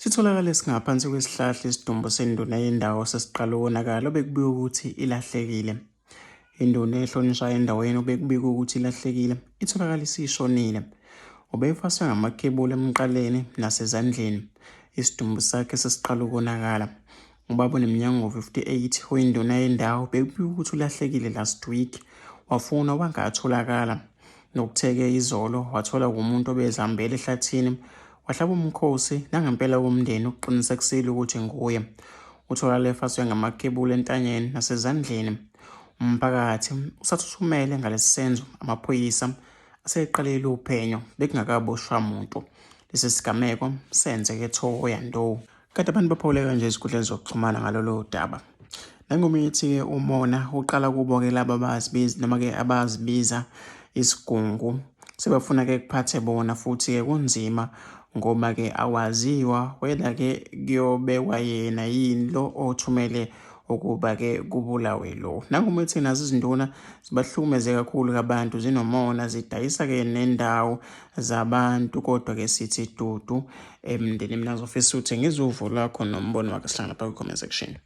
Sitholakale singaphansi kwesihlahla isidumbu senduna yendawo sesiqala ukonakala obekubikwa ukuthi ilahlekile. Induna ehlonishwayo endaweni obekubikwa ukuthi ilahlekile itholakale isishonile. Ubefaswe ngamakhebula emqaleni nasezandleni. Isidumbu sakhe sesiqala ukonakala. Ubaba oneminyaka ngo-58 oyinduna yendawo bekubikwa ukuthi ulahlekile last week wafunwa wangatholakala. Nokutheke izolo watholwa ngumuntu obezihambela ehlathini wahlaba umkhosi nangempela umndeni ukuqinisekisile ukuthi nguye. Utholakale efaswe ngamakhebula entanyeni nasezandleni. Umphakathi usathuthumele ngalesi senzo amaphoyisa aseqalile uphenyo bekungakaboshwa muntu. Lesi sigameko senzeke eThohoyandou. Kanti abantu baphawule kanje ezinkundleni zokuxhumana ngalolu daba. Nangomithi-ke umona uqala kubo-ke laba abazibiza noma-ke abazibiza isigungu sebefuna-ke kuphathe bona futhi-ke kunzima ngoba-ke awaziwa whether-ke kuyobekwa yena yini lo othumele ukuba-ke kubulawe lo. Nangomithi nazo izinduna zibahlukumeze kakhulu kabantu zinomona zidayisa-ke nendawo zabantu kodwa-ke sithi dudu emndeni. Mina ngizofisa ukuthi ngizwe uvo lwakho nombono wakho sihlangana lapha kwi-comment section.